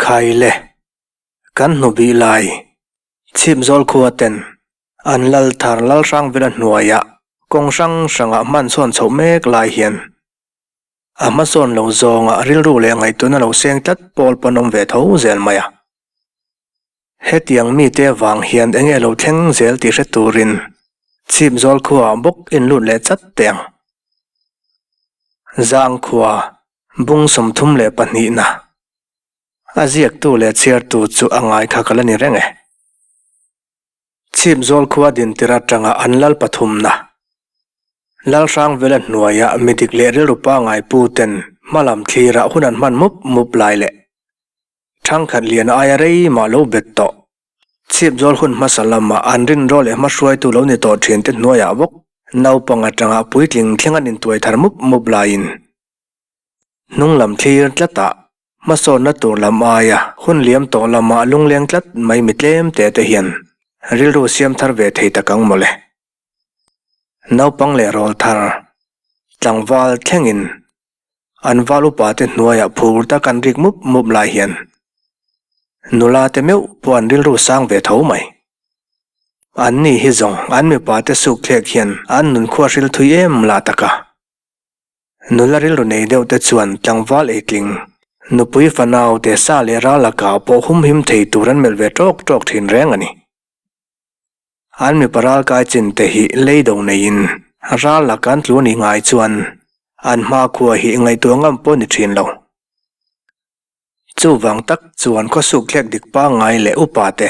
Khai le, kan hnu bih lai, Chhipzawl khua ten an lal thar lal hrang vela hnuaiah kawng hrang hrangah hman chhawn chhoh mek lai hian a hmasawn lo zawngah rilru leh ngaihtuahna lo seng tlat pawl pawn awm ve tho zel mai a. Hetiang mite avang hian enge lo thleng zel tih hre turin Chhipzawl khuaah bawk inlut leh chat teh ang. Zangkhua Bung 32 na a ziaktu leh chhiartu chu a ngai kha ka la ni reng e. Chhipzawl khua dintir atanga an lal pathumna Lalhrangvela hnuaia midik leh rilru pangai pu ten hmalam thlirah hun an hman mup mup lai leh thangkhat lian aia rei mah lo bet tawh. Chhipzawl hun hmasa lama an rinraw leh hmahruaitu lo ni tawh thin te hnuaiah bawk naupang atanga puitling thleng an intuai thar mup mup laiin Hnung lam thlir tlatah hmasawnna tur lam aia hun liam tawh lamah lungleng tlat mai mi tlem te te hian rilru siam thar ve thei tak ang mawle. Naupang leh rawl thar, tlangval thlengin an val upa te hnuaiah phur tak an rik mup mup lai hian nula te meuh pawh an rilru sang ve tho mai. An ni hi zawng an mipa te suk thlek hian an nunkhua hril thui em lah tak a. Nula rilru nei deuh te chuan tlangval eitling, nupui fanau te sa leh ral lakah pawh humhim thei tur an melh ve tawk tawk thin reng a ni. An mipa ral kai chin te hi lei do neiin ral laka an tlu a nih ngai chuan an hmakhua hi ngaihtuah ngam pawh a ni thin lo. Chuvang tak chuan khawsuk thlek dik pangngai leh upa te,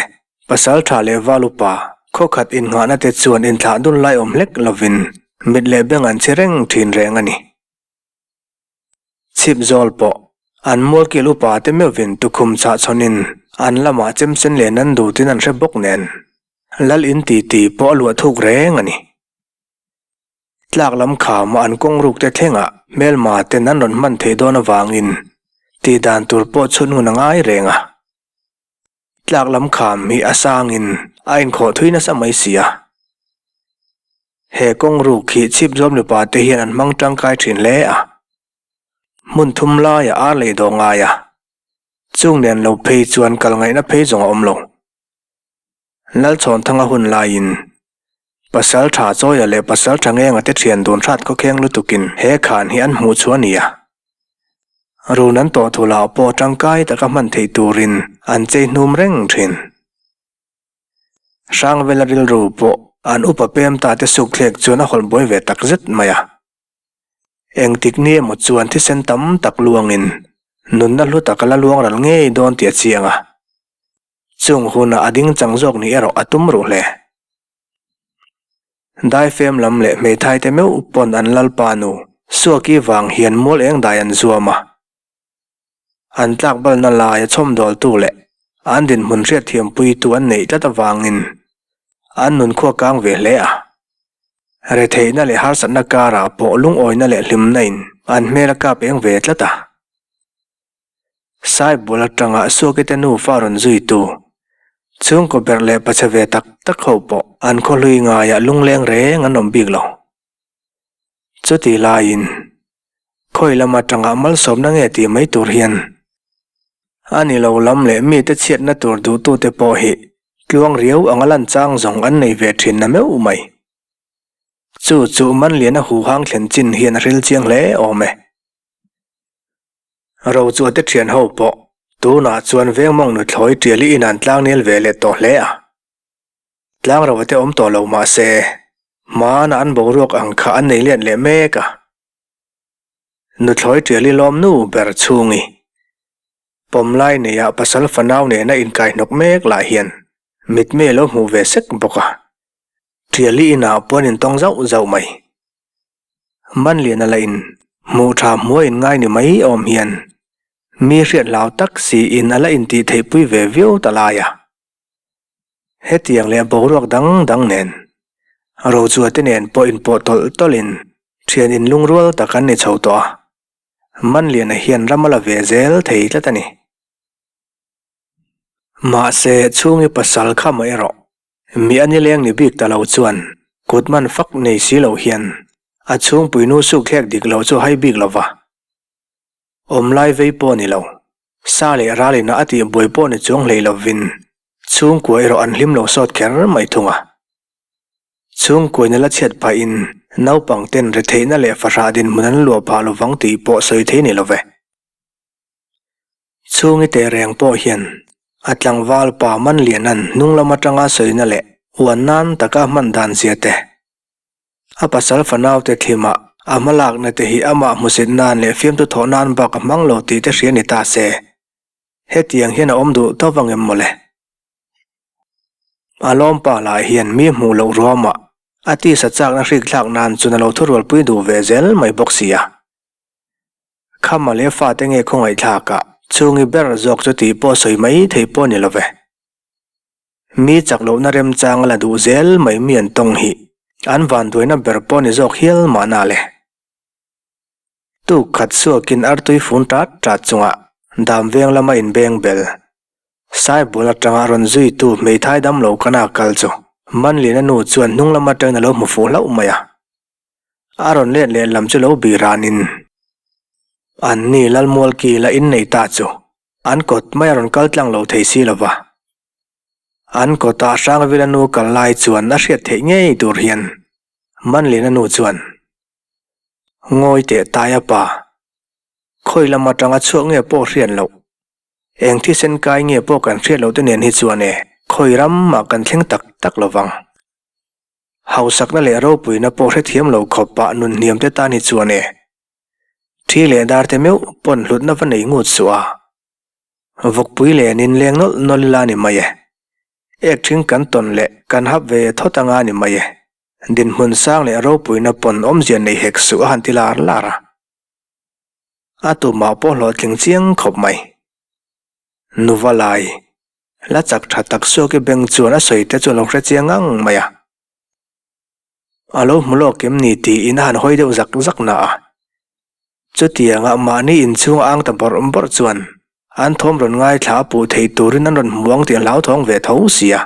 pasal tha leh val upa, khawkhat innghahna te chuan inthlah dun lai awm hlek lovin mit leh beng an chhe reng thin reng a ni. Chhip zawl pawh an mualkil upa te meuhvin tukhum chah chhawnin an lamah chemsen leh nan dutin an hre bawk nen lal in titi pawh a luah thuk reng a ni. Tlak lam khama an kawng ruk te thlengah hmelma ten an rawn hman theih dawn avangin tih dan tur pawh chhun hun a ngai reng a. Tlak lam kham hi a sangin a inkhawh thui nasa mai si a. He kawng ruk hi chhip zawm mipa te hian an hmang tangkai thin hle a. Hmun thum laiah ar lei dawh ngai a. Chung nen lo phei chuan kal ngaihna phei zawng a awm lo. Lalchhawnthanga hun laiin Pasal tha Chawia leh Pasal tha Ngenga te thian dun hrat khawkheng lutukin he khan hi an hmuh chu a ni a. Run an tawh thu lah pawh tangkai taka hman theih turin an chei hnum reng thin. Hrangvela rilru pawh an upa pem ta te sukthlek chuan a hawlh buai ve tak zet mai a. Engtik ni emaw chuan thisen tam tak luangin nunna hlu taka la luang ral ngei dawn tih a chiang a. Chung hunah a ding chang zawk nih erawh a tum ruh hle. Daifem lam leh hmeithai te meuh pawn an lalpa nu Suaki vang hian mual eng dai an zuam a. An tlak balna laia chhawmdawltu leh an dinhmun hriatthiampuitu an neih tlat avangin an nunkhua kang ve hle a. Retheihna leh harsatna karah pawh lungawina leh hlimna in an hmel a kap eng ve tlat a. Saibul atanga Suakite nufa rawn zuitu, chhungkaw berh leh pache ve tak tak ho pawh an khawhlui ngaiah lungleng reng an awm bik lo. Chuti laiin, khawi lam atanga malsawmna nge tih mai tur hian a ni lo lam leh mite chhiatna tur duhtute pawh hi tluang riau anga lan chang zawng an nei ve thin na meuh mai. Chu chu Manliana huhang thlen chin hian a hril chiang hle awm e. Rochua te thian ho pawh tunah chuan vengmawng nuthlawi tial i in an tlangnel ve leh tawh hle a. Tlangrova te awm tawh lo mah se, hmana an boruak ang kha an nei let leh mek a. Nuthlawi tial i lawm nu ber chhungi pawmlai neia pasal fanau nena inkaihnawk mek lah hian mitmei a lo hmuh ve sek bawk a. Tial i inah pawh an intawng zauh zauh mai. Manliana lah in hmuh tha hmuh a in ngai ni mai awm hian mi hriat hlau tak si in a la intih theih pui ve viau ta lai a. Hetiang leh boruak dang dang nen Rochua te nen pawh inpawh tawlh tawlh in thian in lungrual tak an ni chho tawh a, Manliana hian ram a la ve zel thei tlat a ni. Mahse chhungi pasal kha mah erawh Mi a nileng ni bik ta lo chuan kut man fak nei si lo hian a chhungpui nu suk thlek dik lo chu hai bik lo va. Awm lai vei pawh ni lo. Sa leh ralina a tih buai pawh ni chuang hlei lovin chhungkua erawh an hlim lo sawt kher mai thung a. Chhungkuain a la chhiat phahin naupang ten retheihna leh fahrah dinhmun an luah phah lovang tih pawh sawi thei ni love. Chhungi teh reng pawh hian a tlangval pa Manliana'n hnung lam atanga sawina leh uan nan taka hman dan zia te, a pasal fanaute thlimah a hmalakna te hi amah hmusit nan leh fiamthu thawh nan bak a hmang lo tih te hria ni ta se, hetiang hian a awm duh tawp angem mawle? A lawmpa lah hian mi hmuh loh ruamah a tisa chakna hrikthlak nan chuan a lo thurualpui duh ve zel mai bawk si a. Khama leh fate nge khawngaihthlak ah chhungi ber zawk chu tih pawh sawi mai thei pawh ni lo ve. Mi chak lohna remchang a la duh zel mai mi an tawng hi an vanduaina ber pawh ni zawk hial mahna le. Tuk khat suakin artui fun tat tat chungah dam veng lama inbeng bel Saibul atanga rawn zuitu hmeithai damlo kana kal chu Manliana nu chuan hnung lam atangin a lo hmu fuh hlauh mai a. A rawn let leh lam chu lo bih ranin anni Lalmualki la innei ta chu an kawt mai a rawn kal tlang lo thei si lo va. An kawtah Hrangvila nu kal lai chuan a hriat theih ngei tur hian Manliana nu chuan, Ngawi teh Taia pa, khawi lam atanga chhuak nge pawh hriat loh, eng thisen kai nge pawh kan hriat loh te nen hi chuan e khawi ram mah kan thleng tak tak lo vang. Hausakna leh ropuina pawh hrethiam lo khawpah nun hniam te tan hi chuan e. Thi leh dar te meuh pawn hlutna va nei ngut suh a. Vawkpui lenin leng nawlh nawlh ila ni mai e. Ek thing kan tawn leh kan hap ve thawt anga ni mai e. Dinhmun sang leh ropuina pawn awmzia nei hek suh a han ti lar lar a. A tumah pawh hlawhtling chiang khawp mai. Nuva lai. La chak tha tak suak i beng chuan a sawi te chu a lo hre chiang ngang mai a. A lo hmu lawk em ni tiin a han hawi deuh zak zak na a. Chutianga mahni inchhung a ang ta bawrh bawrh chuan an thawm rawn ngaithla a puh theih turin an rawn hmu ang tih a hlauthawng ve tho si a.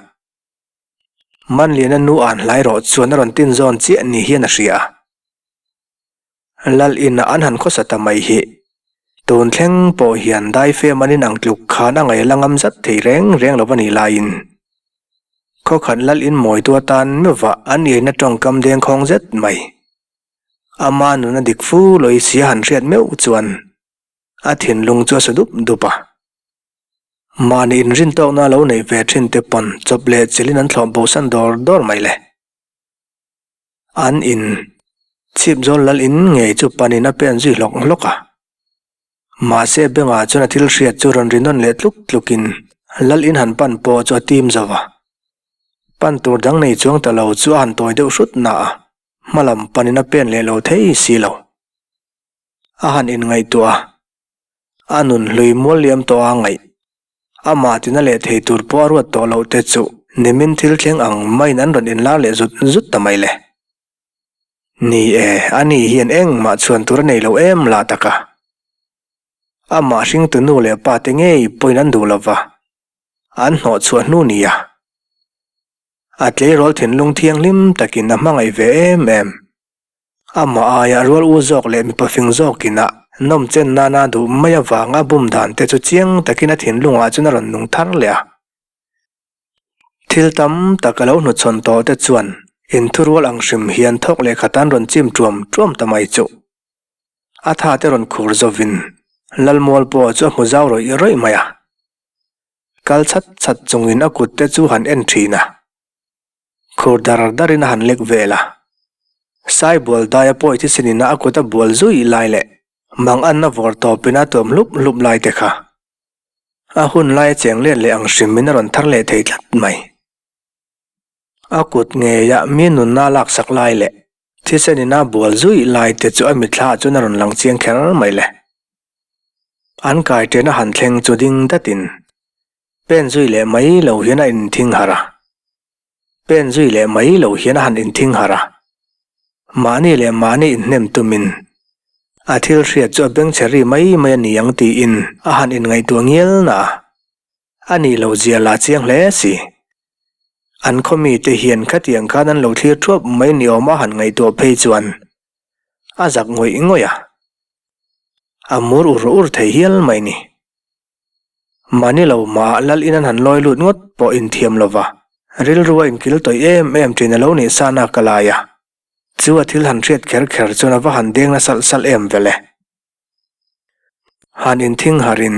Manliana nu an hlai rawh chuan a rawn tin zawn chiah ni hian a hria a. Lal inah an han khawsa ta mai hi. Tun thleng pawh hian daifem an inang tluk khan a ngaih la ngam zat thei reng reng lo a nih laiin khawkhat lal in mawitu atan meuhvah an irna tawngkam dengkhawng zet mai. Ama nuna dik fu lawi si a han hriat meuh chuan a thinlung chu a su dup dup a. Mahni inrintawkna lo neih ve thin te pawn chawp leh chilhin an thlawh bosan dawr dawr mai le. An in chhip zawl lal in ngei chu panin a pen zui hlawk hlawk a. Mahse bengah chuan a thil hriat chu rawn ri nawn leh tluk tlukin lal in han pan pawh chu a tim zo va. Pan tur dang nei chuang ta lo chu a han tawi deuh hrut na a, hmalam panin a pen leh lo thei si lo. A han inngaihtuah a, a nun hlui mual liam tawh a ngaih. Amah tina leh thei tur pawh a ruat tawh loh te chu nimin thil thleng ang maiin an rawn inlar leh zut zut ta mai le. Ni e, ani hian engmah chhuan tur a nei lo em lah tak a. Amah hringtu nu leh pa te ngei pawhin an duh lova, an hnawh chhuah hnu nia. A tleirawl thinlung thianghlim takin a hmangaih ve em em. Amah aia rual u zawk leh mipa fing zawkin a nawm chen nana duh mai avanga bum dan te chu chiang takin a thinlungah chuan a rawn nung thar leh a. Thil tam tak a lo hnuchhawn tawh te chuan inthurual ang hrim hian thawk leh khatan rawn chim tuam tuam ta mai chu. A tha te rawn khur zovin Lalmual pawh chu a hmu zau rawih rawih mai a. Kal chhat chhat chungin a kut te chu han en thin a. Khur dar darin a han lek vel a. Sai bual daia pawi thisen ina a kut a bual zui lai leh mang anna vawr tawpin a tuam hlup hlup lai te kha. A hun laia cheng let leh ang hrimin a rawn thar leh thei tlat mai. A kut ngeia mi nunna a laksak lai leh thisen ina a bual zui lai te chu a mitthla ah chuan a rawn lang chiang kher mai le. An kai ṭen a han thleng chu ding datin Pen zui leh mai lo hian a inthing harh a. Pen zui leh mai lo hian a han inthing harh a. Mahni leh mahni inhnem tumin a thil hriat chu a bengchhe ri mai mai a ni ang tiin a han inngaihtuah ngial na a. A nih lo zia lah chiang hle si. An khaw mite hian khatiang khan an lo thlir thuap mai ni awm a han ngaihtuah phei chuan a zak ngawih ngawih a. A mur ur ur thei hial mai ni. Mahni lo mah lal in an han lawi lut ngawt pawh inthiam lova, rilru a inkil tawih em em ṭhin a lo nih sa nak a lai a. Chu a thil han hriat kher kher chuan a va han deng na salh salh em vele. Han inthing harin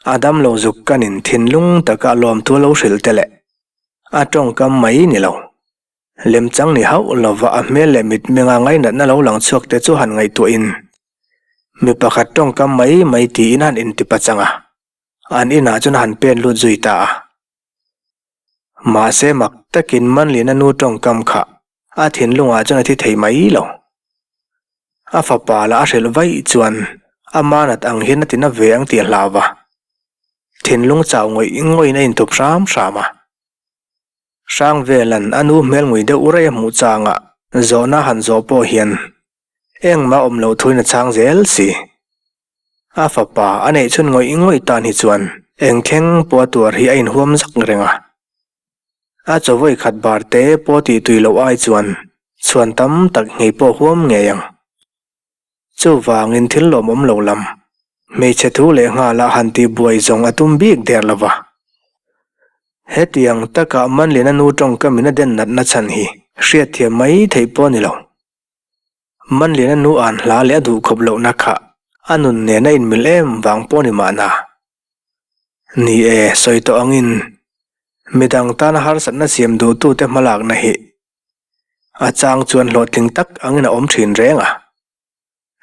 a damlo zuk kanin thinlung taka lawmthu a lo hrilh te leh a tawngkam mai ni lo. Lemchang ni hauh lova a hmel leh mitmenga ngainatna lo lang chhuak te chu han ngaihtuahin mi pakhat tawngkam mai mai tiin a han intipachang a, an inah chuan a han pen lut zui ta a. Mahse mak takin Manlina nu tawngkam kha a thinlungah chuan a thi thei mai lo. A fapa lah a hrilh vaih chuan a manat ang hian a tina ve ang tih a hlau va. Thinlung chau ngawih ngawih in a intup hram hram a. Hrangvelan a nu hmel ngui deuh rei a hmuh changah zawhna han zawh pawh hian engmah awm loh thuin a chhang zel si. A fapa a neih chhun ngawih ngawih tan hi chuan eng thleng pawh a tuar hi a inhuam zak reng a. A chaw khat bar te pawh tih tui loh ai chuan chhuan tam tak nghei pawh huam ngei ang. Chuvangin thil lawmawm lo lam, hmeichhe thu leh nghala han tih buai zawng a tum bik der lo va. Hetiang taka Manliana nu tawngkam in a den natna chhan hi hriatthiam mai theih pawh a ni lo. Manliana nu an hla leh a duh khawp lohna kha a nun nen a inmil em vang pawh ni mahna. Ni e, sawi tawh angin midang tana harsatna siam duhtute hmalakna hi a chang chuan hlawhtling tak angin a awm thin reng a.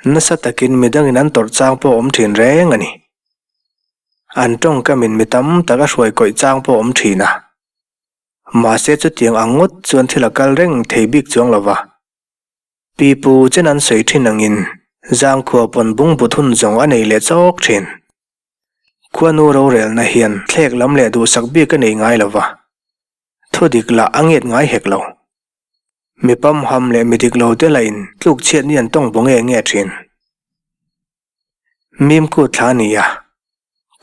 Nasa takin midangin an tawrh chang pawh a awm thin reng a ni. An tawngkamin mi tam tak a hruai kawih chang pawh a awm thin a. Mahse chutiang ang ngawt chuan thil a kal reng thei bik chuang lo va. Pi pu chen an sawi thin angin zangkhua pawn bungbut hun zawng a nei leh chawk thin. Khuanu rorelna hian thlek lam leh duhsak bik a nei ngai lo va, thu dik lah a nget ngai hek lo. Mi pamham leh mi dik lo te lahin tluk chhiat ni an tawng bu nge nge thin. Mim kut thla a ni a,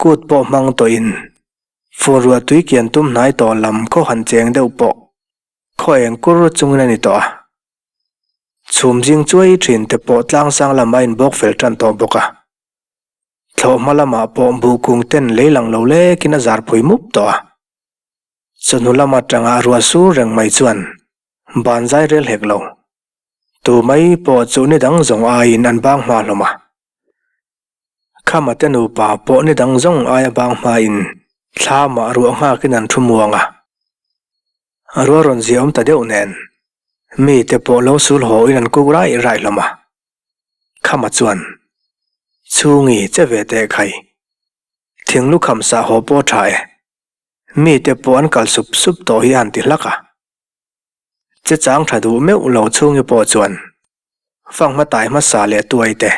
kut pawh hmang tawhin fur ruah tui kian tum hnai tawh lam khaw han cheng deuh pawh khaw eng kur chungin a ni tawh a. Chhum zing chuai thin te pawh tlangsang lam a inbawk fel tan tawh bawk a. Thlawh hma lamah pawh buh kung ten lei lang lo lekin a zar phui mup tawh a. Chawhnu lam atanga ruah sur reng mai chuan ban zai rel hek lo. Tu mai pawh chu ni dang zawng aiin an bang hma hlawm a. Khama te nupa pawh ni dang zawng aia bang hmain thlamah ruah nghakin an thu muang a. Ruah rawn ziah awm ta deuh nen mi te pawh lo sul haw in an kuk raih raih hlawm a. Khama chuan, Chhungi che ve teh khai. Thing lukham sah haw pawh tha e. Mi te pawh an kal sup sup tawh hi a han ti hlak a. Che chang tha duh meuh lo chhungi pawh chuan fanghma tai hmasa leh tuai te,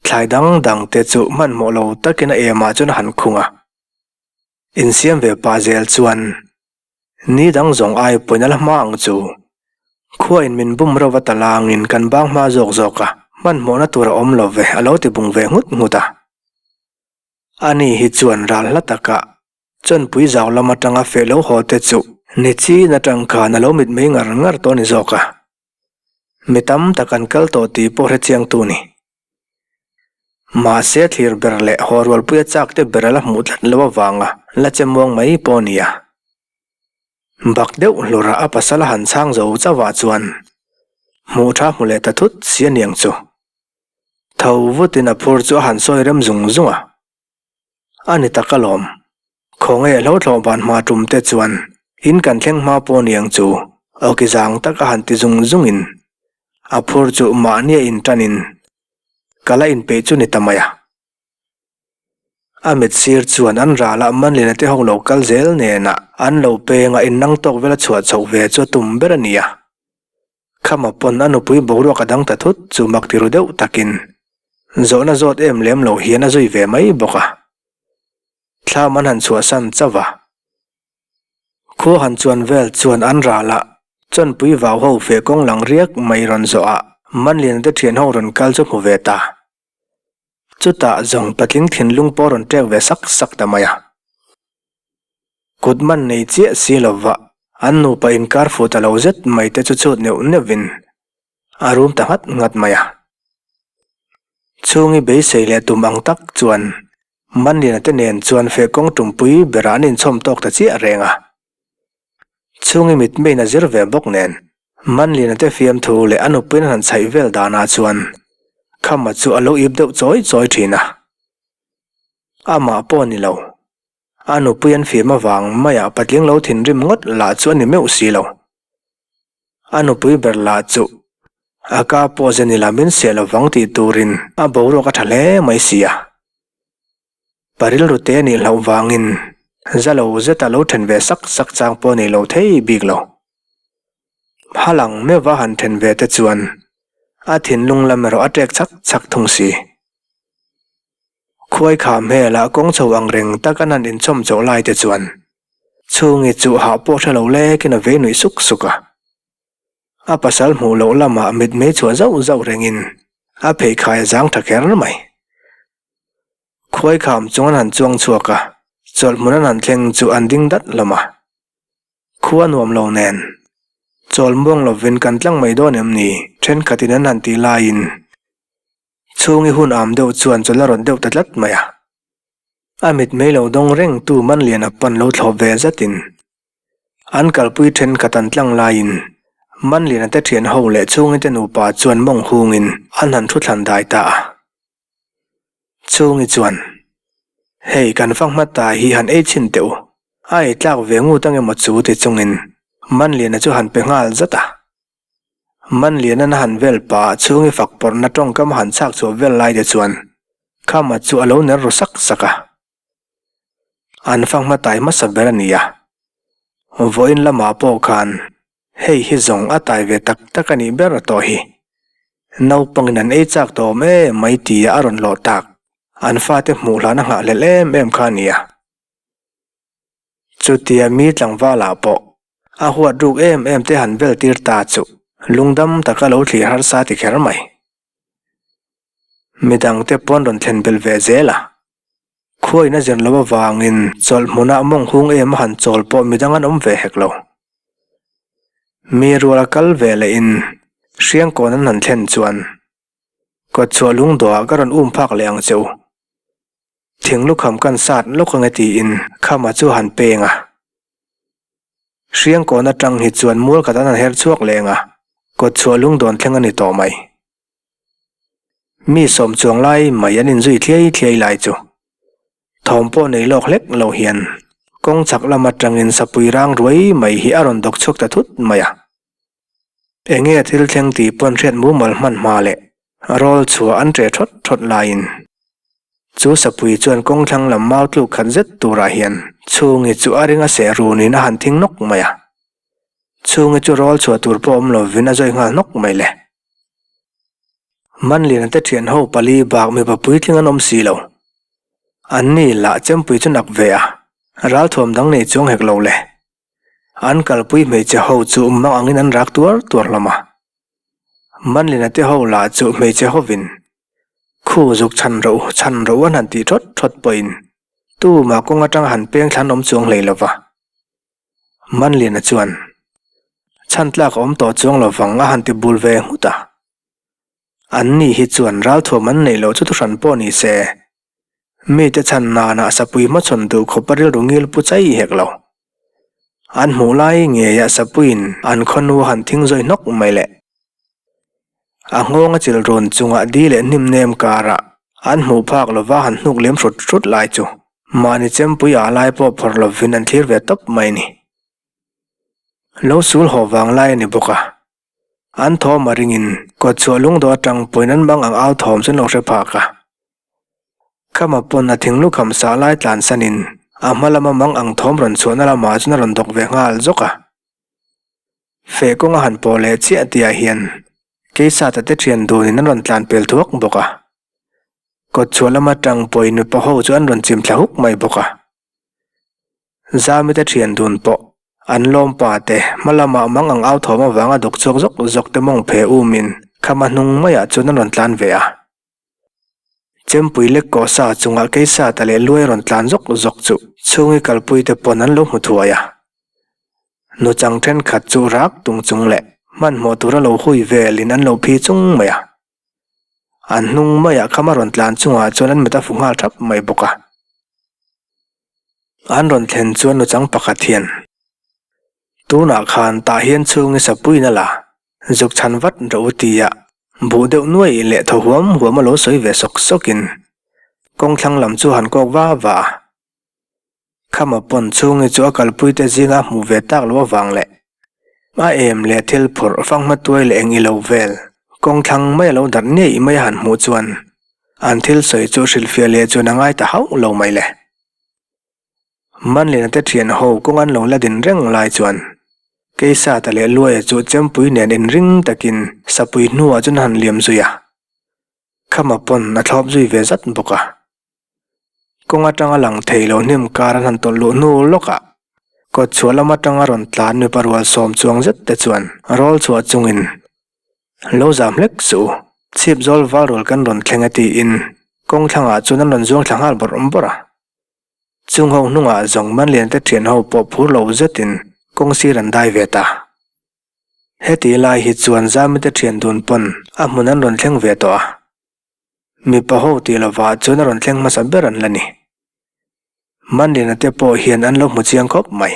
thlai dang dang te chu hmanhmawh lo takin a emah chuan a han khung a. Insiam ve pah zel chuan Ni dang zawng ai pawhin a la hma ang chu. Khuain min bum reuh a ta langin kan bang hma zawk zawk a, hmanhmawhna tur a awm lo ve a lo ti bung ve nghut nghut a. Ani hi chuan ral hla takah chawnpui zau lam atanga feh lo haw te chu ni chin atang khan a lo mitmei ngar ngar tawh a ni zawk a. Mi tam tak an kal tawh tih pawh hrechiangtu ni. Mahse thlir ber leh haw rualpuia chak te ber a la hmuh tlat lo avanga la che muang mai pawh a ni a. Bak deuh hlurah a pasal a han chhang zo chauh ah chuan hmuh tha hmu leh ta thut si a niang chu. Tho vutin a phur chu a han sawi rem zung zung a. A ni tak alawm. Khawnge hlo thlawh van hma tum te chuan in kan thleng hma pawh niang chu awki zang tak a han ti zung zung in a phur chu mahni a in tan in ka la inpeih chu ni ta mai a. A mit sir chuan an ral ah Manlina te ho lo kal zel nen ah an lo peng a innang tawk vel a chhuah chhoh ve chu a tum ber a ni a. Khama pawn a nupui boruak a dang ta thut chu mak ti ru deuh takin zawhna zawt em lem lo hian a zui ve mai bawk a. Thlam an han chhuahsan chauh a. Khua han chuan vel chuan an ral a, chawnpui vau ho feh kawng lang riak mai rawn zawh a, Manliana te thian ho rawn kal chu hmu ve ta. Chutah zawng patling thinlung pawh rawn ṭek ve sak sak ta mai a. Kut man nei chiah si lova an nupa inkar fuh ta lo zet mai te chu chhut neuh neuhin a rum ta nghat nghat mai a. Chhungi beisei leh tum ang tak chuan. Manliana te nen chuan feh kawng tumpui berah an inchhawm tawk ta chiah reng a. Chhungi mitmeiin a zir ve bawk nen, Manliana te fiamthu leh a nupuiin an han chhaih vel danah chuan Khama chu a lo ip deuh chawi chawi thin a. Amah pawh ni lo. A nupui an fiam avang maiah patling lo thinrim ngawt lah chu a ni meuh si lo. A nupui ber lah chu a ka pawh ze ni la min seh lovang tih turin a boruak a tha hle mai si a. Pa rilru te nih hlauh vangin za lo zeta lo then ve sak sak chang pawh nei lo thei bik lo. Halang meuha han then ve te chuan a thinlung lam erawh a ṭek chak chak thung si. Khuai kham hmelah kawng chho ang reng tak an han inchawm chauh lai te chuan Chhungi chu hah pawh hre lo lekin a vei nuih suk suk a. A pasal hmuh loh lamah mitmei chhuah zauh zauh rengin a pheikhai a zang tha kher mai. Khuai kham chung an han chuang chhuak a, chawlh hmun an han thleng chu an ding dat hlawm a. Khua nuam lo nen, chawl muang lovin kan tlang mai dawn em ni? Thenkhatin an han tih laiin Chhungi hun am deuh chuan chawlh a rawn deuh ta tlat mai a. A mitmei lo dawng reng tu Manliana pawn lo thlawp ve zatin an kalpui thenkhat an tlang laiin Manliana te thian ho leh Chhungi te nupa chuan mawng hungin an han thu thlan dai ta a. Chhungi chuan, Hei kan fa hma ta hi han ei chhin teh u, a ei tlak ve ngut ang emaw chu ti chungin Manliana chu han pe nghal zat a. Manlianan a han vel pah chhungi fak pawrhna tawngkam a han chhak chhuah vel lai te chuan Khama chu a lo ner ru sak sak a. An fa hma tai hmasa ber a ni a. Vawiin lamah pawh khan hei hi zawng a tai ve tak tak a nih ber tawh hi. Naupangin an ei chak tawh awm em mai tia a rawn lawh tak. An fate hmuh hlan a nghahhlelh em em kha a ni a. Chutia mi tlangvalah pawh A huat ruk em em te han vel tir ta chu lungdam taka lo thlir harsa ti kher mai. Midang te pawn rawn thlen belh ve zel a. Khuain a zir loh avangin chawlh hmunah mawng hung em a han chawl pawh midang an awm ve hek lo. Mi rual a kal ve leh in Hriangkawn an han thlen chuan kawtchhuah lungdawhah ka rawn um phak leh ang che u. Thing lukham kan sat lawk ange tiin Khama chu a han peng a. Hriangkawn atang hi chuan mual khat an han her chhuak leng a, kawtchhuah lungdawn thleng a ni tawh mai. Mi sawm chuang lai mai an inzui thliai thliai lai chu thawm pawh nei lawk hlek lo hian kawng chhak lam atangin sapui rang ruai mai hi a rawn dawk chhuak ta thut mai a. Enge thil thleng tih pawn hriat mumal hman hma leh rawl chhuah an ṭeh ṭhawt ṭhawt laiin chu sapui chuan kawng thlang lam mau tluk khat zet turah hian chhungi chu a ring a seh runin a han thing nawk mai a. Chhungi chu rawl chhuah tur pawh awm lovin a zawi nghal nawk mai le. Manliana te ṭhian ho pali bak mipa puitling an awm si lo. Anni lah chempui chu nak ve a, ralthuam dang nei chuang hek lo le. An kalpui hmeichhe ho chu mang angin an rak tuar tuar hlawm a. Manlina te ho lah chu hmeichhe hovin khu zuk chhan rawh u, chhan rawh u an han tih thawt thawt pawhin tumah kawng atanga han peng thlan awm chuang hlei lova. Manlina chuan chhan tlak a awm tawh chuang lovang a han ti bul ve nghut a. Anni hi chuan ralthuam an neih loh chu thuhran pawh ni se. Mite chhan nanah sapui hmachhawn duh khawp a rilru ngil pu chai hek lo. An hmuh lai ngeiah sapuiin an khawnu a han thing zawi hnawk mai le. A nghawng a chil run chungah di leh hnim nem karah an hmuh phak lova han hnuk liam hrut hrut lai chu mahni chempui ah lai pawh phawrh lovin an thlir ve tawp mai ni. Lo sul haw vang lai a ni bawk a. An thawm a ringin kawtchhuah lungdawh atang pawhin an mang ang au thawm chu an lo hre phak a. Khama pawn a thing lukham sah lai tlan sanin a hma lama mang ang thawm rawn chhuahna lamah chuan a rawn dawk ve nghal zawk a. Feh kawng a han pawh leh chiah tihah hian Keisata te thian dunin an rawn tlan pel thuak bawk a. Kawtchhuah lama tang pawhin mipa ho chu an rawn chim thla huk mai bawk a. Zamite thian dun pawh an lawm pa te hma lamah mang ang au thawm avanga dawk chhuak zawk zawk te mawng phe umin khama hnung maiah chuan an rawn tlan ve a. Chempui lek kawh sa chungah keisata leh luai rawn tlan zawk zawk chu chhungi kalpui te pawn an lo hmu thuai a. Nuchang thenkhat chu rak tung chung leh hmanhmawh tura lo hui velin an lo phi chung mai a. An hnung maiah khama rawn tlan chungah chuan an mit a fu nghal thap mai bawk a. An rawn thlen chuan nuchang pakhat hian, Tunah khan tah hian chhungi sapuiin a la, zuk chhan vat rawh u tia buh deuh nuai leh thaw huam huam a lo sawi ve sawk sawkin kawng thlang lam chu han kawk va va a. Khama pawn chhungi chu a kalpuite zinga a hmuh ve tak loh avang leh a em leh thil phurh fanghma tuai leh eng ilo vel kawng thlang mai a lo darh ngei mai a han hmuh chuan an thil sawi chu hrilhfiah leh chuan a ngai ta hauh lo mai le. Manliana te thian ho kawng an lo la din reng lai chuan Keisata leh Luaia chu chempui nen inring takin sapui hnuah chuan a han liam zui a, Khama pawn a thlawp zui ve zat bawk a. Kawng atanga lang thei lo hnim kar an han tawlh luh hnu lawkah kawt chhuah lam atanga rawn tlan mipa rual sawm chuang zet te chuan rawl chhuah chungin lo zam hlek suh u, chhip zawl val rual kan rawn thleng e tiin kawng thlangah chuan an rawn zuang thla nghal bawrh bawrh a. Chung ho hnungah zawng Manlian te thian ho pawh phur lo zetin kawng sir an dai ve ta. Heti lai hi chuan Zamite thian dun pawn a hmun an rawn thleng ve tawh a. Mipa ho tih lovah chuan a rawn thleng hmasa ber an la ni. Manliana te pawh hian an lo hmu chiang khawp mai.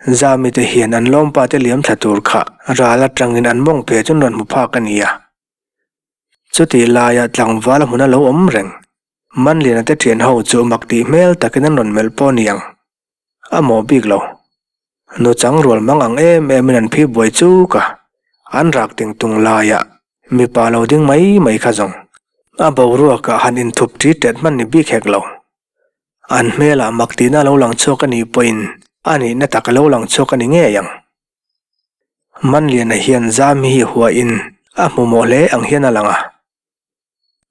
Zami te hian an lawmpa te liam thla tur kha ral atangin an mawng pe chu an rawn hmu phak a ni a. Chutih laia tlangval a hmun a lo awm reng. Manliana te thian ho chu mak tih hmel takin an rawn melh pawh a ni ang. A mawh bik lo. Nuchang rual mang ang em emin an phi buai chuk a, an rak ting tung laiah mipa lo ding mai mai kha zawng. A boruakah han inthup ṭi ṭet hman ni bik hek lo. An hmelah mak tihna a lo lang chhuak a nih pawhin a nihna tak a lo lang chhuak a ni ngei ang. Manliana hian Zami hi huahin a hmu mawh hle ang hian a lang a.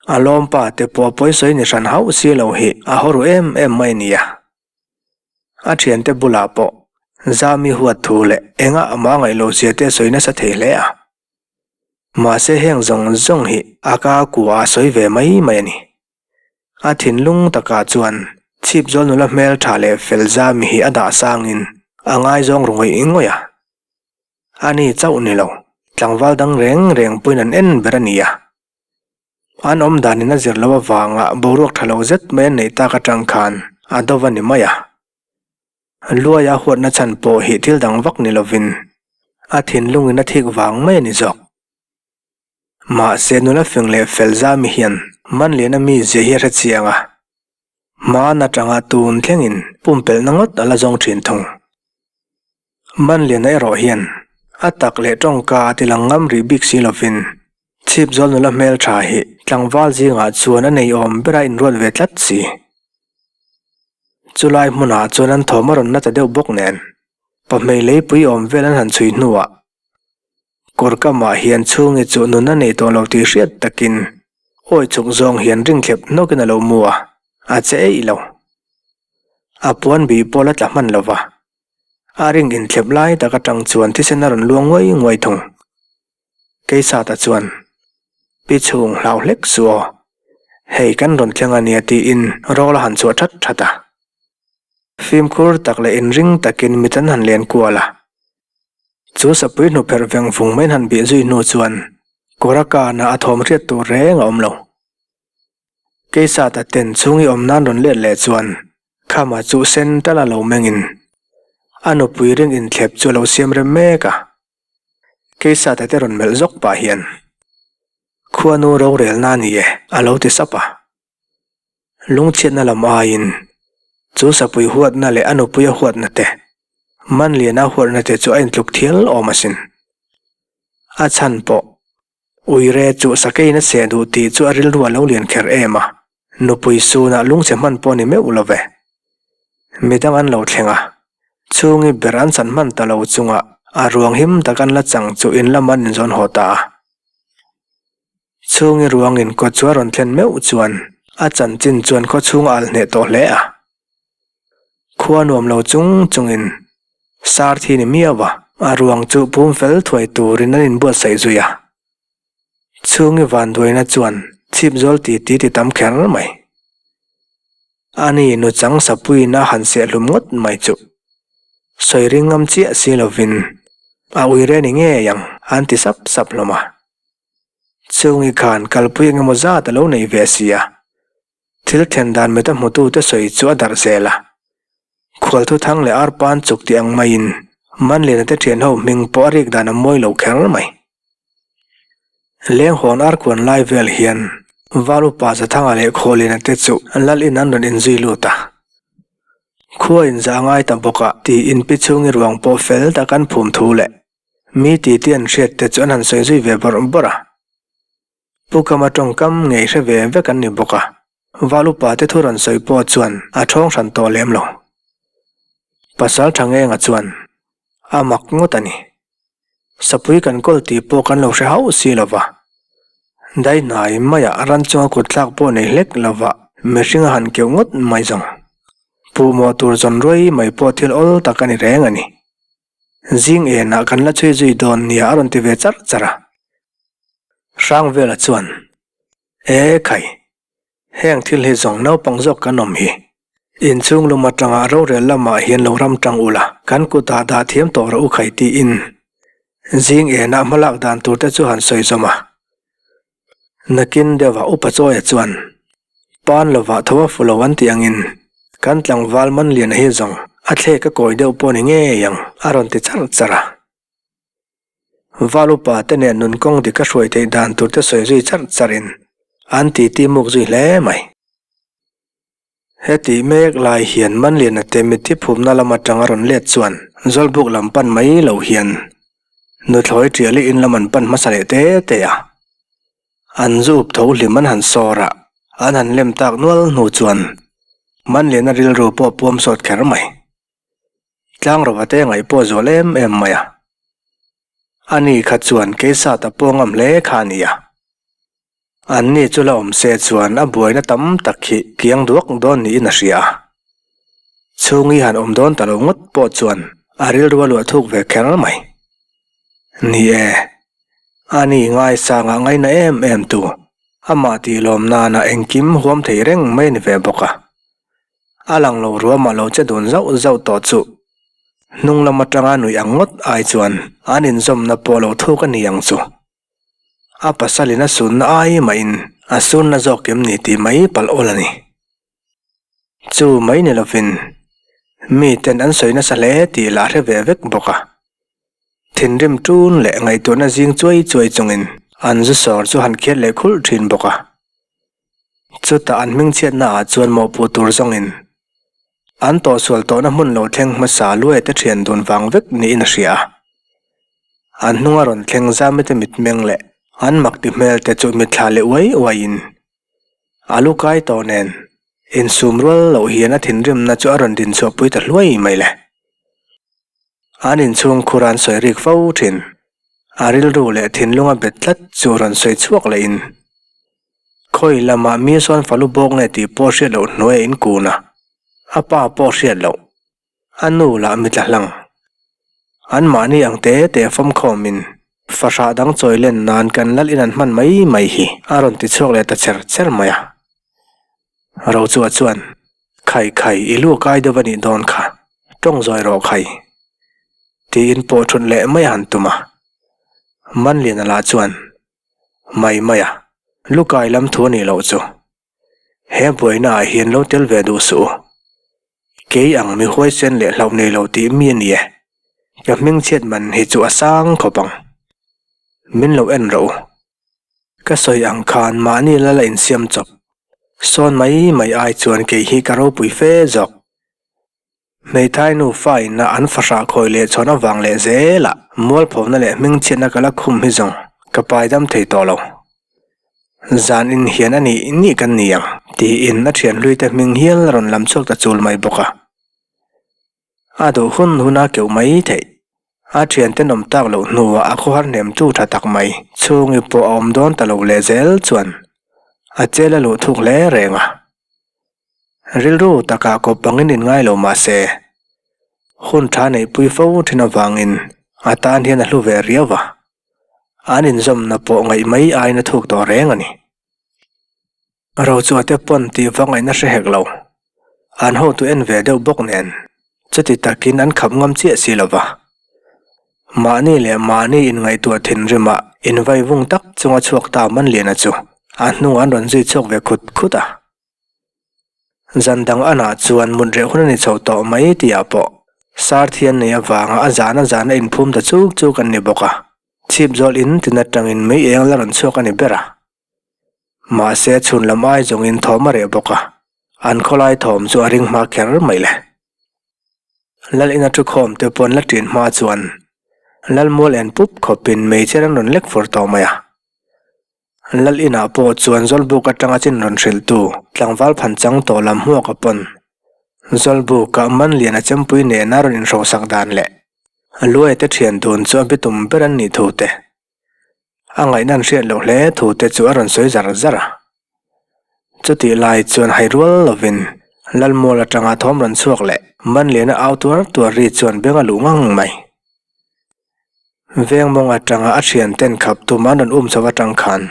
A lawmpa te pawh a pawisawi ni hran hauh si lo hi a haw ru em em mai nia. A thiante bulah pawh Zami huat thu leh engah amah ngaih loh zia te a sawi nasa thei hle a. Mahse heng zawng zawng hi a ka kua a sawi ve mai mai a ni. A thinlung takah chuan chhipzawl nula hmel tha leh fel Zami hi a dah sangin a ngaizawng ru ngawih ngawih a. A ni chauh ni lo, tlangval dang reng reng pawhin an en ber a ni a. An awm danin a zir loh avanga boruak tha lo zet mai an neih tak atang khan a do va ni mai a. Luaia huatna chhan pawh hi thil dang vak ni lovin a thinlungin a thik vang mai a ni zawk. Mahse nula fing leh fel zami hian Manliana mizia hi a hre chiang a. Hmaan atanga tun thlengin pumpelhna ngawt a la zawng thin thung. Manliana erawh hian a tak leh tawngka a tilang ngam rih bik si lovin Chhipzawl nula hmeltha hi tlangval zingah chuan a neiawm bera inruat ve tlat si. Chulai hmunah chuan an thawm a rawn na ta deuh bawk nen pahmei leipui awm vel an han chhui hnuah Kawr kamah hian chhungi chu nun a nei tawh lo tih hriat takin awi chuk zawng hian ring thlep hnawkin a lo mu a, a che eih lo. A puan bih pawh la tla hman lo va, a ring inthlep lai tak atang chuan thisen a rawn luang nguai nguai thung. Keisata chuan, Pi chhung hlau hlek suh aw, hei kan rawn thleng a nia tiin rawl a han chhuah that that a. Fimkhur tak leh inring takin mit an han len kual a. Chu sapui hnupherh veng vung mai an han bih zui hnu chuan kawra kana a thawm hriat tur reng a awm lo. Keisata ten chhung i awm nan rawn let leh chuan Khama chu sen tal a lo mengin a nupui ring inthlep chu a lo siam rem mek a. Keisata te rawn melh zawk pah hian, Khuanu rorelna a ni e, a lo ti sap a. Lungchhiatna lam aiin chu sapui huatna leh a nupuia huatna te, Manliana huatna te chu a intluk thial awm asin. A chhan pawh, Uire chu sakeiin a seh duh tih chu a rilru a lo lian kher em a, nupui sunah lungchhe hman pawh ni meuh lo ve. Midang an lo thleng a, chhungi ber an chan hman ta lo chunga a ruang him tak an la chang chu in lamah an inzawn haw ta a. Chhungi ruangin kawt chu a rawn thlen meuh chuan a chanchin chuan khaw chhung a al hneh tawh hle a. Khua nuam lo chung chungin sar thi ni miau a, a ruang chu pum fel thuai turin an inbuatsaih zui a. Chhungi vanduaina chuan chhip zawl ti ti ti tam kher mai. Ani nuchang sapuiin a han sehhlum ngawt mai chuh. Sawi ring ngam chiah si lovin a uire ni ngei ang an ti sap sap hlawm a. Chungi khan kalpui eng emaw zat a lo nei ve si a, thil thlen dan mita hmutute sawi chu a darh zel a. Khualthu thang leh arpan chuk tih ang maiin Manliana te thian ho hming pawh a rik dan a mawi lo kher mai. Lenghawn arkhuan lai vel hian Val upa Zathanga leh Khawliana te chu lal in an rawn inzui lut a. Khua inzah a ngai ta bawk a tiin pi chhungi ruang pawh fel tak an phum thu leh mi titi an hriat te chu an han sawi zui ve bawrh bawrh a. Pu Kama tawngkam ngei hre ve vek an ni bawk a, Val upa te thu rawn sawi pawh chuan a thawng hran tawh lem lo. Pasal tha ngenga chuan a mak ngawt a ni. Sapui kan kawl tih pawh kan lo hre hauh si lo va. Dai hnai maiah ran chunga kut thlak pawh nei hlek lo va mihring a han keuh ngawt mai zawng. Puhmawh tur zawn ruai mai pawh thil awl tak a ni reng a ni. Zing enah kan la chhui zui dawn nia a rawn ti ve char char a. Hrangvela chuan, E khai, heng thil hi zawng naupang zawk kan awm hi. Inchhung lum atanga rorel lamah hian lo ram tang ula, kan kutah dah thiam tawh rawh u khai tiin zing enah hmalak dan tur te chu han sawi zawm a. Nakin deuhah Upa Chawia chuan, Pan lovah tho a fu lo an tih angin, kan tlangval Manliana hi zawng a thlek a kawi deuh pawh ni ngei ang, a rawn ti char char a. Val upa te nen nun kawng dik a hruai theih dan tur te sawi zui char charin an titi muk zui hle mai. Heti mek lai hian Manliana te mitthi phumna lam atang a rawn let chuan Zawlbuk lam pan mai lo hian nuthlawi tiali in lam an pan hmasa leh te te a. An zu up tho hlim an han sawr a, an han lem tak nual hnu chuan Manliana rilru pawh puam sawt kher mai. Tlangrova te ngaih pawh zual em em mai a. Ani kha chuan keisat a pawngam hle kha a ni a. An ni chu la awm se chuan a buaina tam tak hi kiang duak dawn niin a hria a. Chhungi han awm dawn ta lo ngawt pawh chuan a rilru a luah thuk ve kher mai. Ni e, ani ngaisangah ngaina em em tu, amah tih lawm nana engkim huam thei reng mai a ni ve bawk a. A lang lo ruamah lo che dun zauh zauh tawh chu hnung lam atanga nuih ang ngawt ai chuan an inzawmna pawh lo thuk a ni ang chu. A pasalin a sunna ai mahin a sunna zawk em ni tih mai palh awl a ni. Chu mai ni lovin miten an sawi nasa hle tih lah hre ve vek bawk a. Thinrim tun leh ngaihtuahna zing chuai chuai chungin an zu sawr chu han khiat leh khulh thin bawk a. Chutah an hmingchhiatna ah chuan mawhpuh tur zawngin an tawhsual tawhna hmun lo thleng hmasa luai te thian dun vang vek niin a hria a. An hnunga rawn thleng zamite mitmeng leh an mak ti hmel te chu mitthla leh uai uaiin a lu kai tawh nen insum rual loh hian a thinrimna chu a rawn din chhuahpui ta hluai mai le. An inchhung khur an sawi rik fo thin. A rilru leh thinlunga bet tlat chu rawn sawi chhuak lehin, Khawi lamah mi sawn falu bawk nge tih pawh hriat loh hnuai a inkun a, a pa pawh hriat loh, a nu lah mi tla hlang. Anmahni ang te te fawmkhawmin fahrah dang chawi len nan kan lal in an hman mai mai hi a rawn ti chhuak leh ta cher cher mai a. Rochua chuan, Khai khai, i lu kai deuh a nih dawn kha, tawng zawi rawh khai. Tiin pawh thut leh mai a han tum a. Manliana lah chuan, Mai mai a, lu kai lam thu a nih loh chu. He buaina ah hian lo tel ve duh suh u. Kei ang mi huaisen leh hlauh nei lo tih mi a ni e. Ka hmingchhiat man hi chu a sang khawp ang. Min lo en rawh u. Ka sawi ang khan mahni lal a insiam chawp. Sawn mai mai ai chuan kei hi ka ropui fe zawk. Hmeithai nu fa ina an fahrah khawi leh chhawn avang leh zelah mualphawna leh hmingchhiatna ka la khum hi zawng ka paidam thei tawh lo. Zan in hian a nih nih kan ni ang tiin a thian hlui te hming hial a rawn lam chhuak ta chul mai bawk a. A duh hun hun a keuh mai theih. A thiante nawm tak loh hnuah a khawhar hnemtu tha tak mai chhungi pawh a awm dawn ta lo leh zel chuan a chel a luh thuk hle reng a. Rilru takah kawp bangin inngai lo mah se, hun tha neihpui fo thin avangin a tan hian a hlu ve riau va. An inzawmna pawh ngaih mai aiin a thuk tawh reng a ni. Rochua te pawn tih vak ngaihna hre hek lo. An hotu en ve deuh bawk nen, chuti takin an khap ngam chiah si lo va. Mahni leh mahni inngaihtuah thinrimah invai vung tak chunga chhuak ta Manliana chu a hnungah an rawn zui chhuak ve khut khut a. Zan dang anah chuan mut reh hun a ni chho tawh mai tih ah pawh sar thian nei avanga a zan a zan a inphum ta chuk chuk an ni bawk a. Chhip zawl in tin atangin mei eng la rawn chhuak a ni ber a. Mahse chhun lam ai zawngin thawm a reh bawk a, an khawlai thawm chu a ring hma kher mai le. Lal ina thu khawm te pawn la ṭin hma chuan Lalmual en pup khawpin meichher an rawn lek fur tawh mai a. Lal inah pawh chuan Zawlbuk atanga chin rawn hrilhtu tlangval phan chang tawh lam hmuak a pawn. Zawlbukah Manliana chempui nena rawn inhrosak dan leh Luaia te thian dun chu a bitum ber an nih thu te, a ngaihna an hriat loh hle thu te chu a rawn sawi zar zar a. Chutih lai chuan hai rual lovin Lalmual atanga thawm rawn chhuak leh Manliana au tuar tuar ri chuan beng a luh ngang mai. Veng mawng atanga a thian ten khap tum an rawn um chho atang khan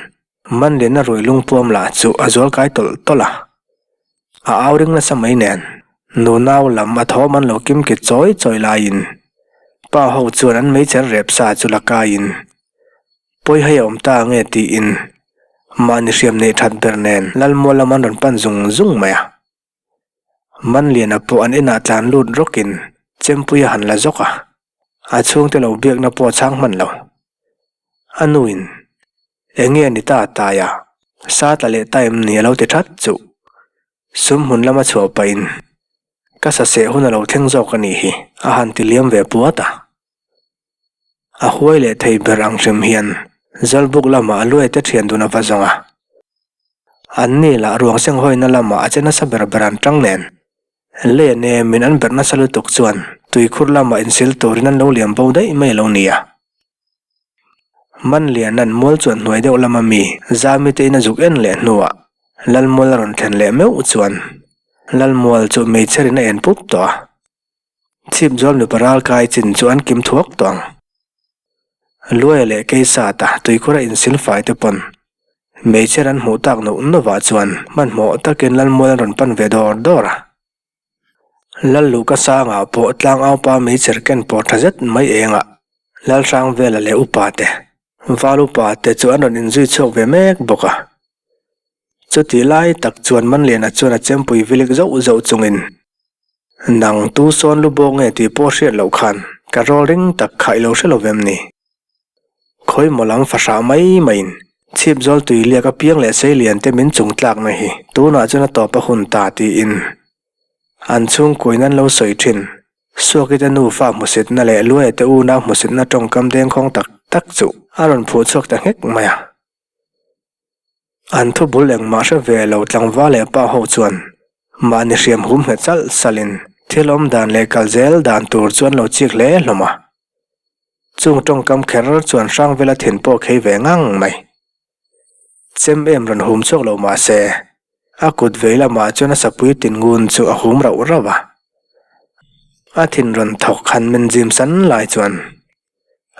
Manliana rui lungpuam lah chu a zual kai tawlh tawlh a. A au ring nasa mai nen nunau lam a thawm an lo kim kit chawi chawi laiin pa ho chuan an meichher rep sa chu la kaiin pawi hei a awm ta nge tiin mahni hriam neih that ber nen Lalmual lam an rawn pan zung zung mai a. Manliana pawh an inah tlan lut rawkin Chempui a han la zawk a, a chhungte lo biakna pawh a chhang hman lo. A nuin, Eng nge ni ta Taia, sa tla leh ta em ni a lo ti that chuh. Sum hmun lama chhuah pahin, Ka sa seh hun a lo thleng zawk a nih hi, a han ti liam ve puat a. A huai leh thei ber ang hrim hian Zawlbuk lamah a luaite thian dun a va zawng a. An ni lah ruang seng hawina lamah a che nasa ber ber an tang nen. Lei nem in an berh nasa lutuk chuan tuikhur lamah insil turin an lo liam bo daih mai a lo ni a. Manliana'n mual chuan hnuai deuh lama mi Zami te in a zuk en leh hnuah Lalmual a rawn thlen leh meuh chuan Lalmual chu meichher in a en pup tawh a. Chhip zual mipa ral kai chin chu an kim thuak tawh ang. Luaia leh Keisata tuikhura insil fai te pawn hmeichhe an hmuh tak noh novah chuan hmanhmawh takin Lalmual an rawn pan ve dawr dawr a. Lalluka sangah pawh tlangaupa meichher ken pawh tha zet mai engah Lalhrangvela leh upa te, Val upa te chu an rawn inzui chhuak ve mek bawk a. Chutih lai tak chuan Manliana chuan a chempui vilik zauh zauh chungin, Nang tu sawn lu bawk nge tih pawh hriat loh khan ka rawl ring tak kha i lo hre lo vem ni? Khawi maw lam fahrah mai maiin chhip zawl tui liak apiang leh sei lian te min chung tlakna hi tunah chuan a tawp a hun ta tiin an chhungkuin an lo sawi thin. Suaki te nufa hmusitna leh Luaia te unau hmusitna tawngkam dengkhawng tak tak chu a rawn phuh chhuak ta nghek mai a. An thu bul engmah hre ve lo tlangval leh pa ho chuan mahni hriam hum nghet salh salhin thil awm dan leh kal zel dan tur chu an lo chik hle hlawm a. Chung tawngkam kher chuan Hrangvela thin pawh khei ve ngang mai. Chem em rawn hum chhuak lo mah se, a kut vei lamah chuan a sapui tin ngun chu a hum rauh rauh a. A thin rawn thawk han men zim san lai chuan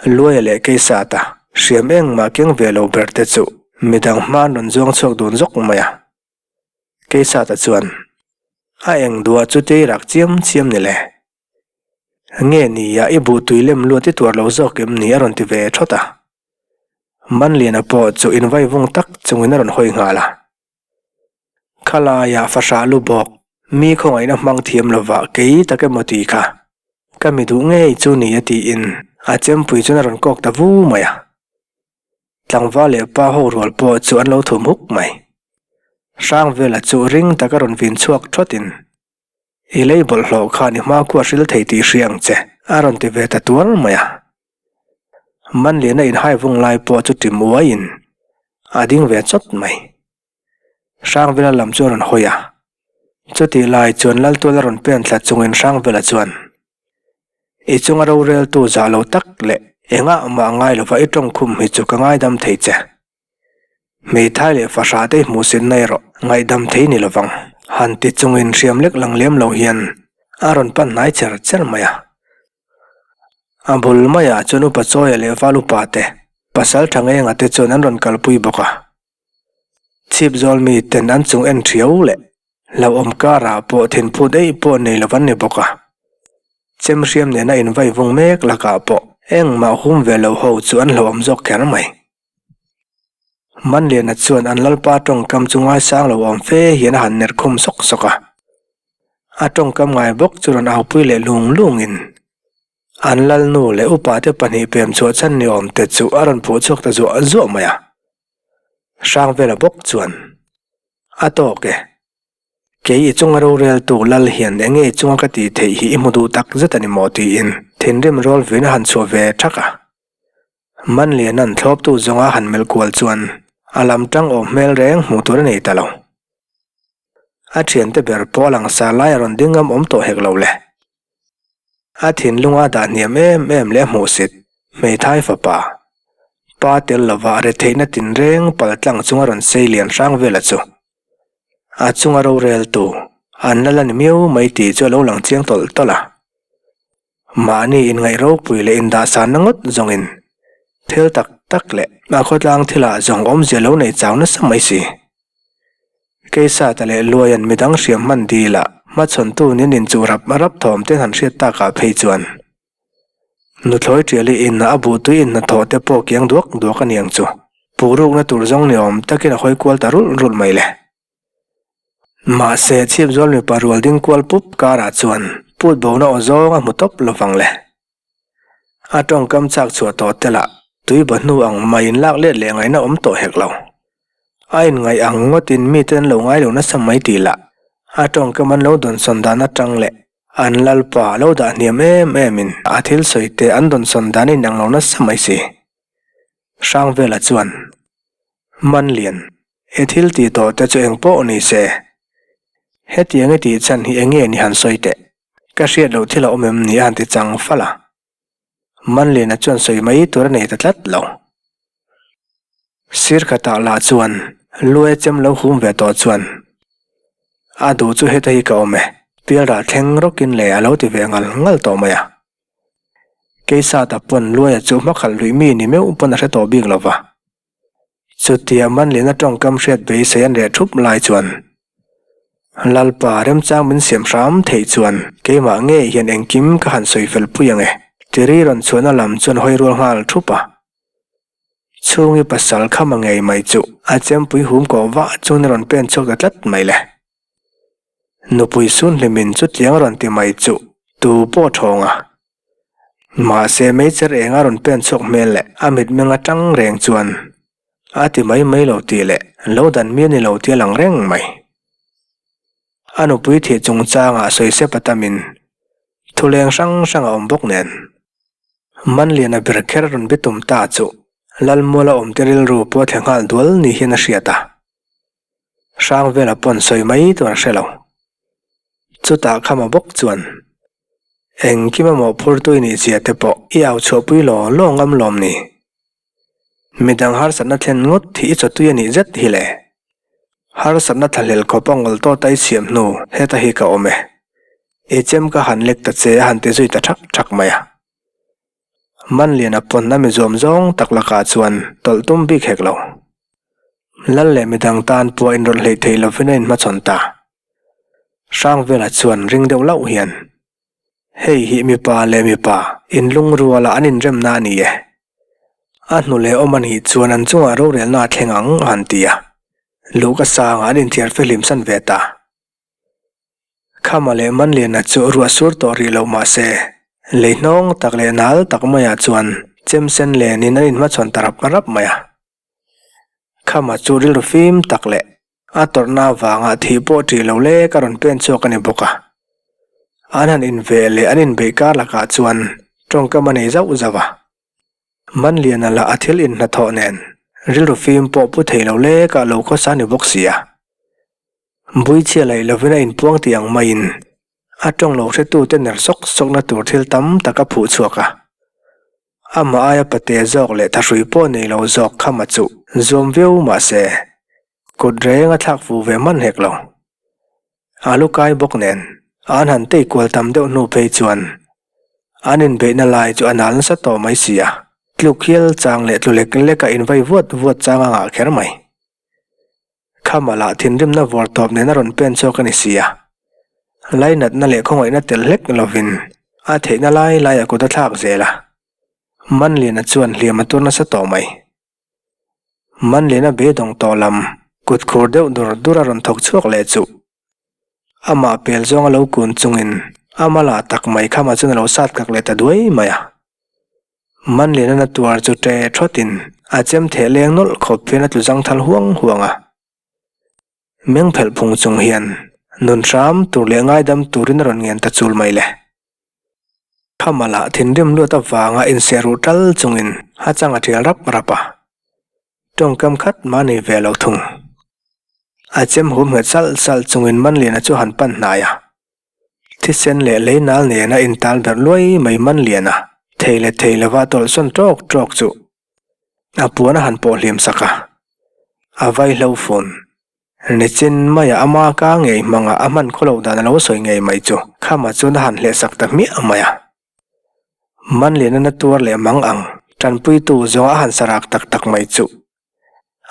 Luaia leh Keisata hriam engmah keng ve lo ber te chu midang hma an rawn zuang chhuak dun zawk mai a. Keisata chuan, A eng duah chu tei rak chiam chiam ni le. Nge nia i buh tui lem luat i tuar lo zawk em ni a rawn ti ve thawt a. Manliana pawh chu invaivung tak chungin a rawn hawi nghal a. Khalaia fahrah lu bawk, mi khawngaihna hmang thiam lova kei tak emaw ti kha. Ka mi duh ngei chu ni a tiin a chempui chuan a rawn kawk ta vu mai a. Tlangval leh pa ho rual pawh chu an lo thum huk mai. Hrangvela chu ring taka rawn vin chhuak thawtin, I lei bawlhhlawh khan i hmakhua hril thei tih hria ang che, a rawn ti ve ta tuar mai a. Manliana inhai vung lai pawh chu ṭim uaiin a ding ve chawt mai. Hrangvela lam chu a rawn hawi a, chutih lai chuan Laltual a rawn pen thla chungin Hrangvela chuan, I chunga roreltu zah lo tak leh engah mah ngai lova i tawngkhum hi chu ka ngaidam thei che. Hmeithai leh fahrah te i hmuhsitna erawh ngaihdam thei ni lovang. Han ti chungin hriam lek lang lem lo hian a rawn pan hnai cher cher mai a. A bul maiah chuan Upa Chawia leh Val Upa te, Pasal Tha Ngenga te chuan an rawn kalpui bawk a. Chhip zawl mi ten an chung en thiau leh hlauhawm karah pawh thinphu daih pawh nei lo an ni bawk a. Chem hriam nena invai vung mek lakah pawh engmah hum ve lo ho chu an hlauhawm zawk kher mai. Manliana chuan an lalpa tawngkam chu ngaisang lo awm fe hian a han ner khum sawk sawk a. A tawngkam ngai bawk chu rawn aupui leh lung lungin an lalnu leh upate pahnih pem chhuah chhan ni awm te chu a rawn phuh chhuak ta zuah zuah mai a. Hrangvela bawk chuan a tawk e. Kei i chunga roreltu lal hian enge i chunga ka tih theih hi i hmu duh tak zet a ni maw tiin thinrim rawl vin a han chhuah ve thak a. Manliana'n thlawptu zawnga han melh kual chuan a lam tang awm hmel reng hmuh tur a nei ta lo. A thiante ber pawh a langsar lai a rawn ding ngam awm tawh hek lo le. A thinlunga dah hniam em em leh a hmuhsit, hmeithai fapa, pa tel lova a retheihna tinreng paltlang chunga rawn sei lian hrang vela chu a chunga roreltu an la la ni miau mai tih chu a lo lang chiang tawlh tawlh a. Mahni inngaih ropui leh indahsanna ngawt zawngin thil tak tak leh a khawtlang thilah zawng awmzia lo nei chau nasa mai si. Keisata leh Luaia'n midang hriam hman dil a, hmachhawntu nin inchuh rap rap thawm te han hriat takah phei chuan nuthlawi ṭiali in a buhtui in hnathawh te pawh kiang duak duak a niang chu puhrukna tur zawng ni awm takin a hawi kual ta rulh rulh mai le. Mahse, chhipzual mipa rual ding kual pup karah chuan put bona aw zawng a hmu tawp lovang le. A tawngkam chak chhuah tawh te lah tui ba hnu ang mai in lak let leh ngaihna awm tawh hek lo. A inngaih ang ngawtin mite an lo ngai lo nasa mai tih lah a tawngkam an lo dawnsawn dan atang leh an lalpa a lo dah hniam em em in a thil sawi te an dawnsawn dan a inang lo nasa mai si. Hrangvela chuan, Manlian, i thil tih tawh te chu eng pawh ni se, hetiang i tih chhan hi eng nge ni han sawi teh? Ka hriat loh thil a awm em ni a han ti chang fal a. Manliana chuan sawi mai tur a nei ta tlat lo. Sir khatah lah chuan Lue chem lo hum ve tawh chuan a duh chu heta hi ka awm e, pialral thleng rawkin le a lo ti ve ngal ngal tawh mai a. Keisata pawn Luaia chu hmakhalh luih mi ni meuh pawn a hre tawh bik lo va. Chutia Manliana tawngkam hriat beisei an reh thup lai chuan Lalpa remchang min siam hram theih chuan keimah ngei hian engkim ka han sawi fel pui ang e. Tiri rawn chhuahna lam chuan hawi rual nghal thup a. Chhungi pasal khama ngei mai chu a chempui hum kawh vah chuan a rawn pen chhuak ta tlat mai le. Nupui Sunhlimin chutiang a rawn ti mai chu tu pawh thawng a. Mahse meicher eng a rawn pen chhuak hmel leh a mitmeng atang reng chuan a ti mai mai lo tih leh lo dan mi a ni lo tih a lang reng mai. A nupui thih chungchangah sawi sep a tamin thuleng hrang hrang a awm bawk nen. Manliana ber kher rawn bi tum ta chu Lalmuala awmte rilru pawh a thle nghal dual ni hian a hriat a. Hrangvela pawn sawi mai tur a hre lo. Chutah khama bawk chuan Engkim a mawhphurtu i nih zia te pawh i au chhuahpui law law ngam lawm ni. Midang harsatna thlen ngawt hi i chawtui a nih zet hi le. Harsatna thlahlel khawp a ngawl tawt a i siam hnu heta hi ka awm e. I chem ka han lek ta che a han ti zui ta thak thak mai a. Manliana pawn a mi zuam zawng tak lakah chuan tawlh tum bik hek lo. Lal leh midang tan pawh a inrawlh hleih theih lovin a inhmachhawn ta. Hrangvela chuan ring deuh lauh hian, Hei hi mipa leh mipa inlungruala an inremna a ni e. A hnu leh awm a nih chuan an chungah rorelna a thleng ang a han ti a. Luhka sangah an inthiar fihlim san ve ta. Khama leh Manliana chu ruah sur tawh rih loh mah se, lei hnawng tak leh nal tak maiah chuan chem sen lenin an inhmachhawn ta rap rap mai a. Khama chu rilru fim tak leh A tawrhna avanga thih pawh ṭih lo lek a rawn pen chhuak a ni bawk a. An han inveh leh an inbeih kar lakah chuan ṭawngkam a nei zauh zauh a. Manliana lah a thil inhnathawh nen rilru fim pawh pu thei lo lek a lo khawsa ni bawk si a. Buichhia laih lovin a inpuang tih ang maiin a ṭawng lo hretute ner sawk sawkna tur thil tam tak a phuh chhuak a. Amah aia pate zawk leh thahrui pawh nei lo zawk khama chu zuam viau mah se, kut reng a thlak fu ve hman hek lo. A lu kai bawk nen an han tei kual tam deuh hnu phei chuan an inbeihna lai chu a nal nasa tawh mai si a, tluk hial chang leh tlu lek lek a invai vuat vuat chang a ngah kher mai. Khama lah thinrimna vawr tawp nen a rawn pen chhuak a ni si a. Lainatna leh khawngaihna tel hlek lovin a theihna lai laiah kut a thlak zel a. Manliana chuan hliam a tur nasa tawh mai. Manliana beidawng tawh lam kut khur deuh dur dur a rawn thawk chhuak leh chuh. Amah pel zawnga lo kun chungin a mala tak mai khamah chuan a lo sat kak leh ta duai mai a. Manliana na tuar chu ṭe ṭhawtin a chem theh leng nawlh khawp hian a tlu zang thal huang huang a. Meng phelh phung chung hian nun hram tur leh ngaidam turin a rawn ngen ta chul mai le. Khama lah thinrim luat avanga inseh ruh ṭal chungin a chang a ṭial rap rap a. Tawngkam khat mah nei ve lo thung. A chem hum nghet salh salh chungin Manliana chu han pan hnai a. Thisen leh lei nal nena intal berh luai mai Manliana thei leh thei lova tawlhsawn ṭawk ṭawk chu a puan a han pawh hliam sak a. A vaihlo fun Nichin maia ama ka ngei hmanga a hman khaw loh dan a lo sawi ngei mai chu Khama chuan a han hleh sak ta hmiah mai a. Manliana na tuar leh mang ang tanpuitu zawnga a han sarak tak tak mai chu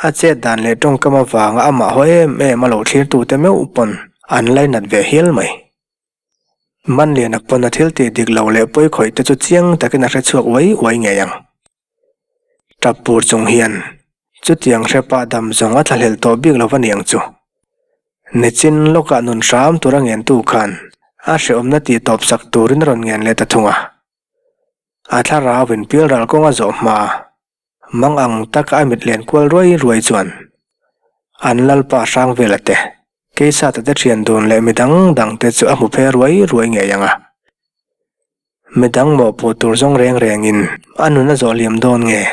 a chet dan leh tawngkam avanga amah haw em em a lo thlirtute meuh pawn an lainat ve hial mai. Manliana pawn a thil tih dik lo leh pawi khawih te chu chiang takin a hre chhuak uai uai ngei ang. Tap pur chung hian chutiang hrepa dam zawng a thlahlel tawh bik lo va niang chu. Nichin lawkah nun hram tura ngentu khan a hrehawmna tih tawp sak turin a rawn ngen leh ta thung a. A thlarau in pialral kawng a zawh hma mang ang taka a mit len kual ruai ruai chuan an lalpa hrang vela te, keisata te thian dun leh midang dang te chu a hmu phe ruai ruai ngei ang a. Midang mawhpuh tur zawng reng rengin a nun a zawh liam dawn nge?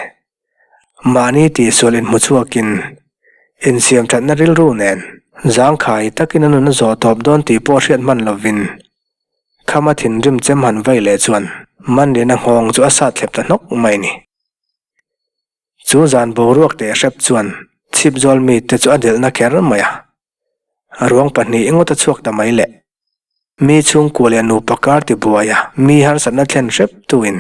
Mahni tihsual inhmu chhuakin insiam thatna rilru nen zangkhai takin a nun a zawh tawp dawn tih pawh hriat hman lovin khama thinrim chem han vai leh chuan Manliana nghawng chu a sat thlep ta hnawk mai ni. Chu zan boruak teh hrep chuan chhipzawl mite chu a delhna kher mai a. Ruang pahnih ngawt a chhuak ta mai le. Mi chhungkua leh nupa kar ti buai a, mi harsatna thlen hrep tuin.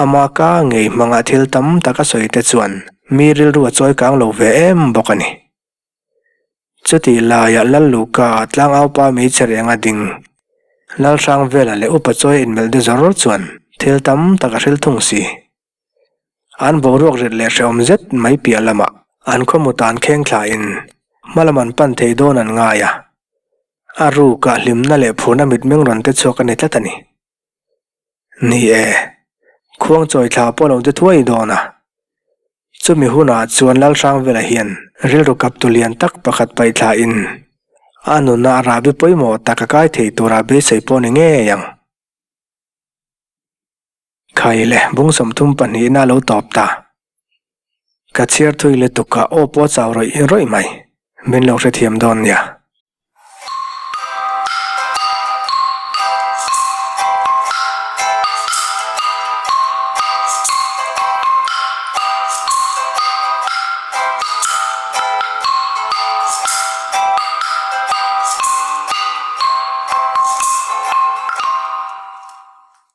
Ama ka ngei hmangah thil tam tak a sawi te chuan mi rilru a chawi kang lo ve em bawk a ni. Chutih laiah Lal Luka tlangaupa meichher eng a ding. Lalhrangvela leh upa chawi inmelh de zawr chuan thil tam tak a hril thung si. An boruak rit leh hrehawm zet mai piah lamah an khawmu tan kheng thlain hmalam an pan thei dawn an ngai a. A rukah hlimna leh phurna mitmeng rawn te chhuak a ni tlat a ni. Ni e, khuang chawi thla pawh lo de thuai dawn a. Chumi hunah chuan Lalhrangvela hian rilru kaptu lian tak pakhat paih thlain a nuna a rahbi pawimawh tak a kai thei tura beisei pawh ni ngei ang. Khai le, bung 32 na lo tawp ta. Ka chhiar thui lutuk a, aw pawh chau rawih rawih mai. Min lo hrethiam dawn nia.